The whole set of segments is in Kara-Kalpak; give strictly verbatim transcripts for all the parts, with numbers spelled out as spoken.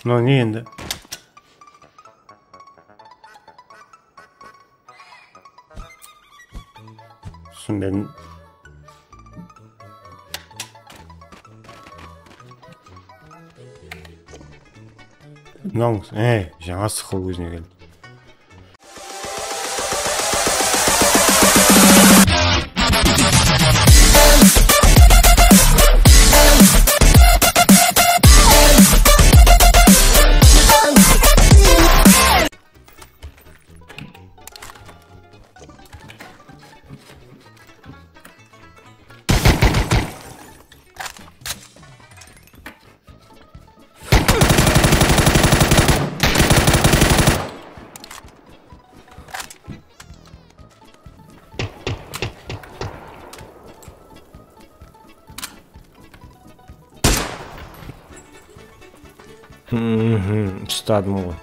Mınaw ne endi? Túsinbedim. Mınaw, e, jańa sıqıl ózine keldi. Mhm, ustadım ǵoy.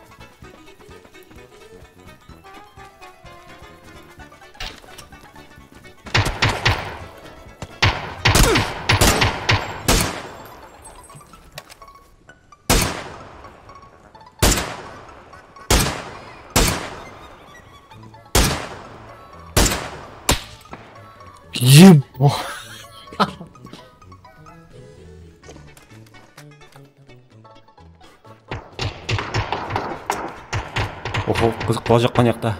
Ebo. Oho, qızıq bola jaqqa mına jaqta.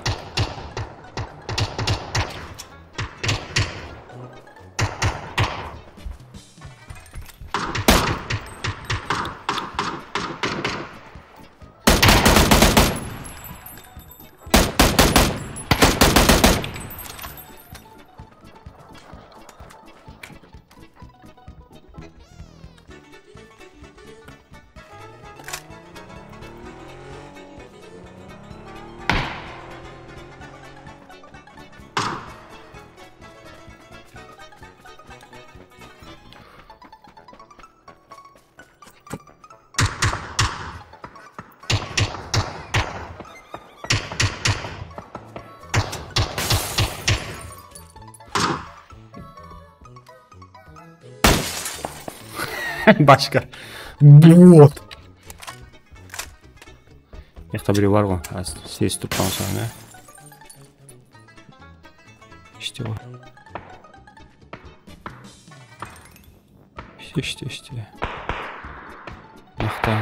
Başqa. Bot. Mıyaqta birew bar ǵoy. Házir sezip turıppan sonı. Ishte ǵoy. Ishte, ishte, ishte. Mıyaqta.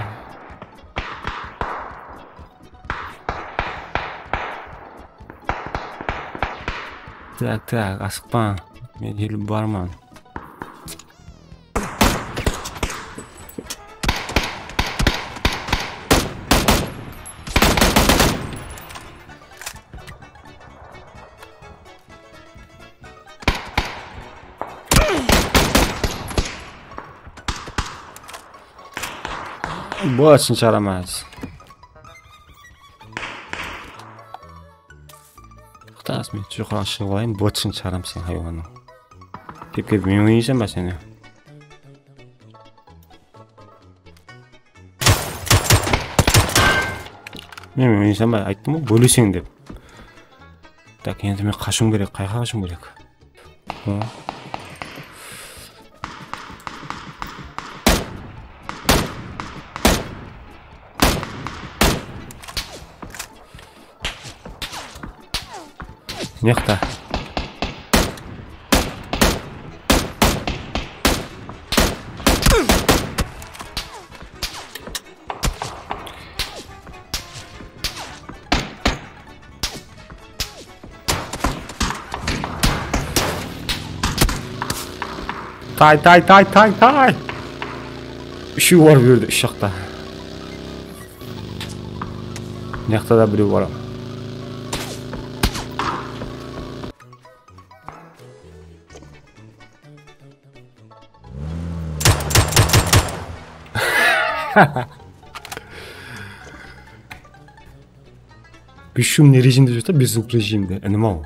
Tak, tak, asıqpań. Men heli barman. Botshın sharamas. Qıtas, men joqarı shıǵıp alayın, botshın sharam sen haywanıń. Kep kep men oynaysań ba seni? Men, men oynasam ba, ayttım ǵoy, bóleseń dep. Tak, endi men qashıwım kerek, qayqa qashıwım kerek? Hı. Mıyaqta. Tay, tay, tay, tay, tay. Úshew bar bul jerde, úsh jaqta. Mıyaqta da birew bar. Beshshumnıy rejimde júr, bezvuk rejimde, inim-aw.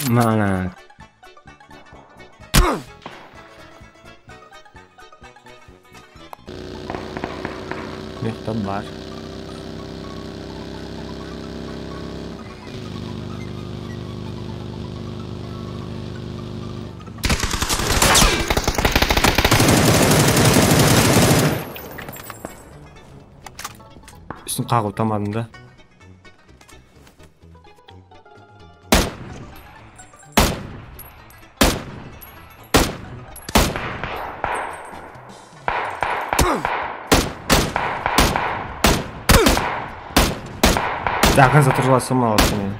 Mana. Mıyaqta bar. Ústin qaǵıp tamadım da. До конца turılasam alasın.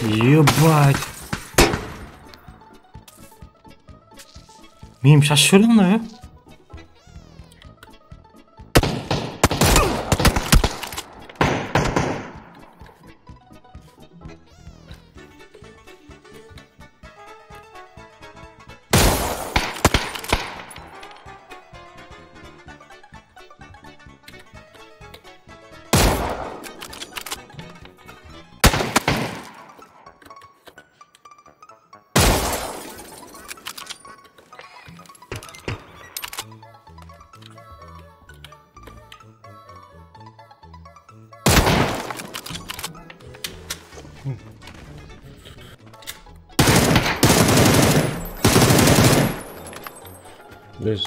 Ебать. Miyim shashıp júr mına ya. Biz.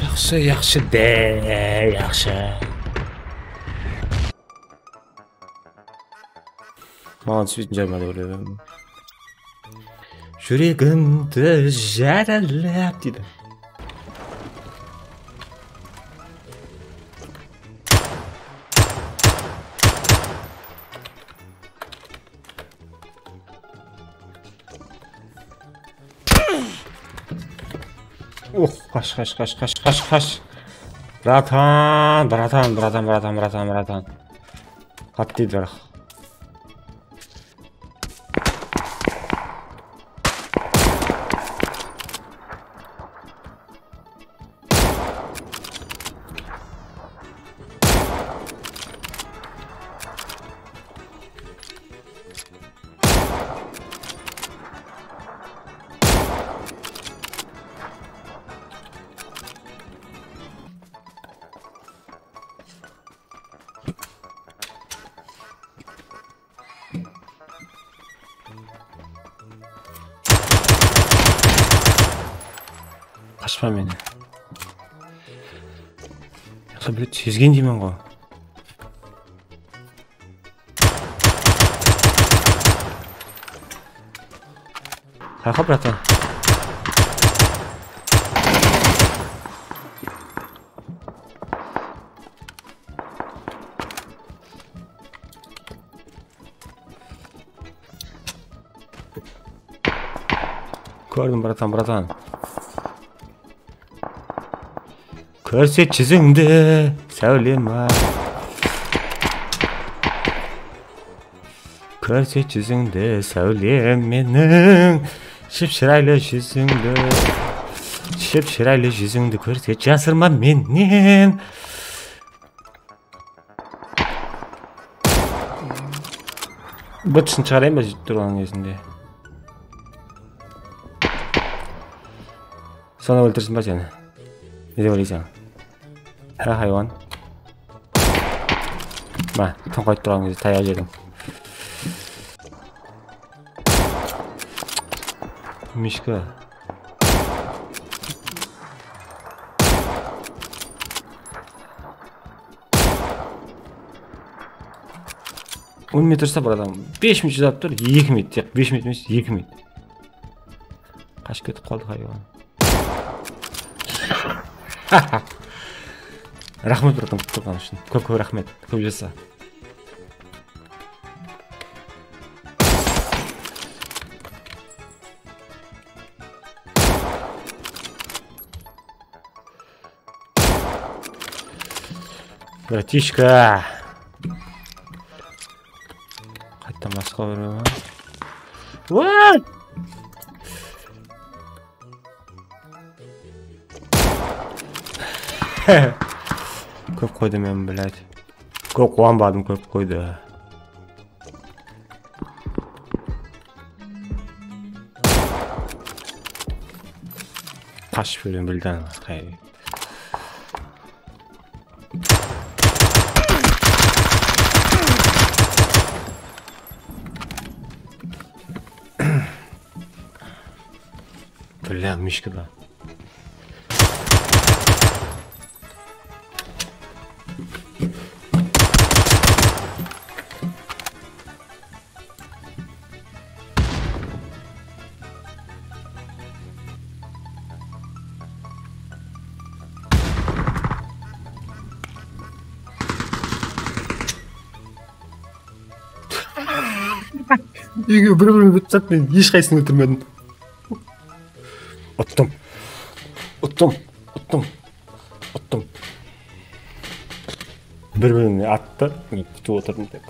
Yaqshı, yaqshı de, yaqshı. Maǵan túspeytin shıǵar ma dep oyladım. Júregimdi jaralap deydi. Uh, qash, qash, qash. Bratan, bratan, bratan, bratan, bratan, bratan. Qattı edi, biraq. Qashpa meni. Yaqsa, bilet, sezgen deymen ǵoy. Tarqap, bratan. Kórdim, bratan, bratan. Kórset júzińdi, sáwlem bar. Kórset júzińdi, sáwlem meniń. Shıp-shıraylı júzińdi. Shıp shıraylı júzińdi kórset, jasırma mennen. Bıtshın shıǵarayın ba jep turǵan gezinde? Sonı óltirsin ba seni? Ne dep oylaysań? Há, haywan. Ma, tońqayıp turǵan gezde tayaq jediń. Mishka. On metr sapar adam. Bes minut shıdap tur, eki minut. Yaq, bes minut emes, eki minut. Qashıp ketip qaldı haywan. Raxmet, bratан, qutqarǵanı ushın. Kóp-kóp raxmet. Kóp jasa. Bratishka. Qayttan basqa bir ma? What? Kóp qoydı men, блядь. Kóp quwanbadım, kóp qoydı. Qashıp júrgen bildi ana. Qay- Billa, mishka da. Úyge bir-birin bitip men hesh qaysısın óltirmedim. Uttım. Uttım. Uttım. Uttım. Bir-birine attı, men kútip otırdım tek.